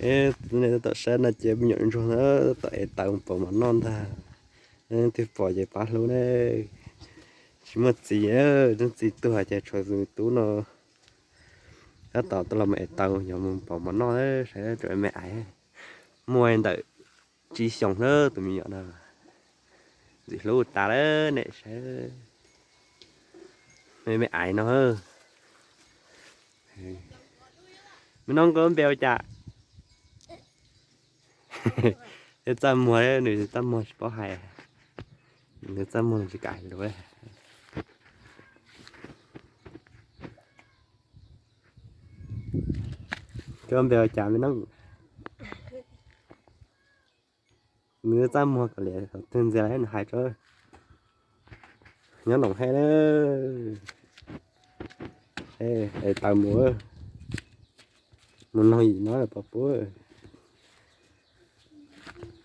Nej tab tom saib no ces me nyuam ntsuag na, tab tom ev taws mus pauv mov noj ntag. Twg pom ces pab hlub ne. Tsis muaj txiv, txiv tuag ces tshuav tus me tub no tab tom tuaj los mus ev taws, yog mus pauv mov noj, saib rau me aiv. Muaj ntawm tsib xyoos na tus me nyuam no. Ntxim hlub tas lawm ne, saib me aiv no. Me noob nkauj npe ua cas? Txaj muag, nws txaj muag tsis paub hais, nws txaj muag tsis kam hais lus. Koj npe ua cas me noob? Nws txaj muag kawg li, thaum twg ntxias nws hais rau. Nyob Noom Hej na. Es taws mus, mus noog yim no pov pub.